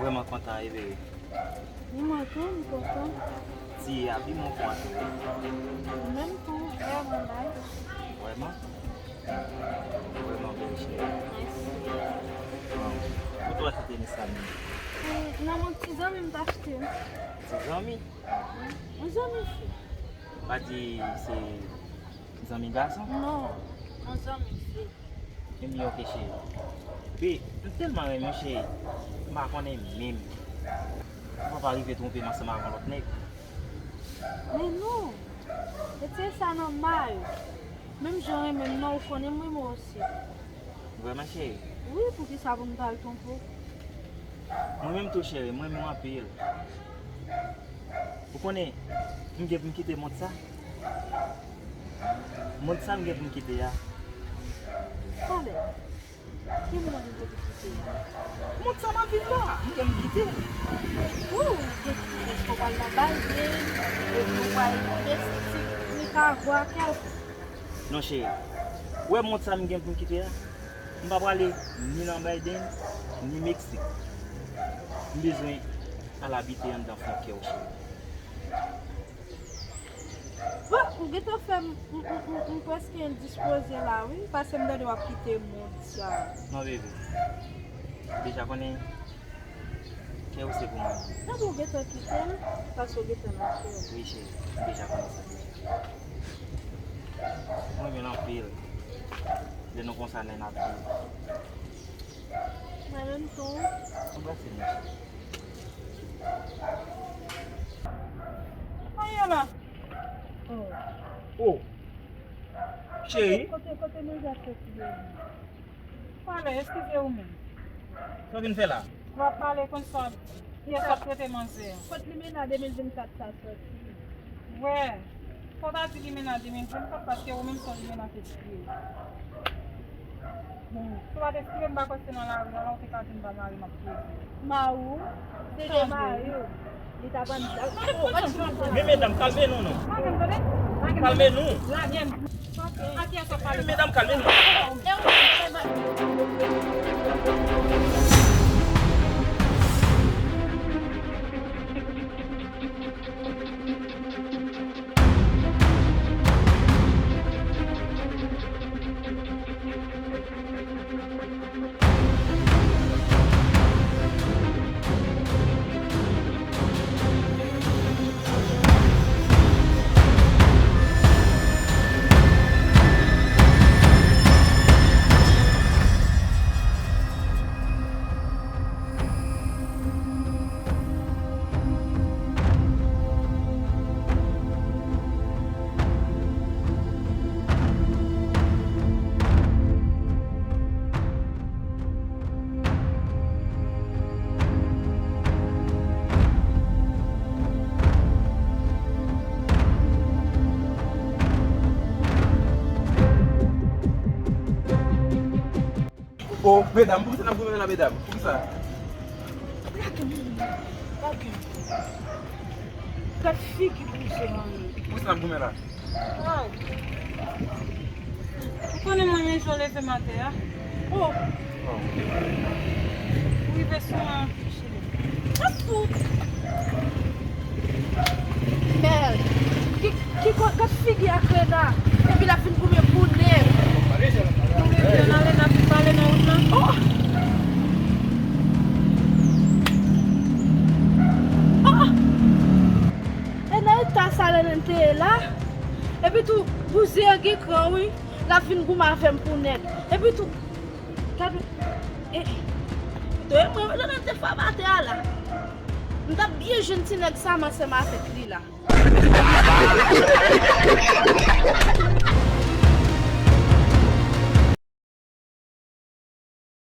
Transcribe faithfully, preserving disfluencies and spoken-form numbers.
Vrèman kontan, wi, bebe. Ni mwen tou, m kontan. Ti a pi bon pou mwen tou. Ou menm tou, vrèman nice. Vrèman? Vrèman bèl, cheri. Mèsi. Bon, kote w achte tenis sa menm? Hmm, nan yon ti zanmi m t achte l. Ti zanmi? Wi, yon zanmi fi. Pa di se zanmi gason? Non, yon zanmi fi. Ebyen, ok, cheri. Wi, m tèlman renmen w, cheri. M pa konnen menm. Fò w pa rive twonpe m ansanm ak yon lòt nèg. Men non. Retire sa nan may ou. Menm jan w renmen m nan, ou konnen m renmen w osi. Vrèman, cheri? Wi, poukisa pou m ta al twonpe w? Mwen menm tou, cheri, m renmen w anpil. Ou konnen, m gen pou m kite mond sa. Mond sa m gen pou m kite a. Talè, ki mond ou gen pou kite a? Mond sa m ap viv la, m gen pou m kite. Ou gen, èske w pral nan Biden, epi w pral Meksik, Nikagwa, kèlkonk? Non, cheri. Ou wè mond sa m gen pou m kite a? M pa prale ni nan Biden, ni Meksik. M bezwen al abite anndan fon kè w, cheri. Bon, ou gentan fè m, m, m, m, m prèske endispoze la, wi, paske m tande w ap kite mond sa. Non, bebe. Ou deja konnen kè w se pou mwen. Epi ou gentan kite l, paske w gentan nan kè w. Wi, cheri. M deja konnen sa deja. Mwen renmen l anpil. Lè nou konsa, lè n ap viv. Mwen menm tou. Anbrase m, cheri. Ayen la. Oh. Oh. Cheri. Kote, kote manje ap soti deja? Pale, eskize ou menm. Sa w vin fè la? W ap pale konsa, pyès w ap trete manzè. Kot limena de mil vennkat sa soti? Wè, fò w ta di limena de mil vennkat paske ou menm se yon limena ke ti ye. Bon, si w pa t espire m pa kwè se nan lari a la ou te ka di m ba mari m ap peze. Mari w? Se te mari w. Li t ap ann... Men medam, kalme nou non. Kalme nou. Medam, kalme nou. O, medam, poukisa n ap goumen la, medam? Poukisa? Lage m, lage m. Gad figi bouzen an. Poukisa n ap goumen la? Ay. Ou konnen mwen menm jan w leve maten an. O. O. Ou rive sou mwen anpil, cheri. Mèd! Ki, ki, gad figi a Krena! Epi l ap vin goumen pou nèg! Nou leve ann ale, n ap vin pale nan wout lan. Oh! Oh! E nan eta sa Lèlèn te ye la? Epi tou, bouzen an gen kran, wi. L ap vin goumen avè m pou nèg. Epi tou, gade, e, e mwen, Lèlèn te frape atè a la. M t ap byen jwenn ti nèg sa m ansanm avèk li la.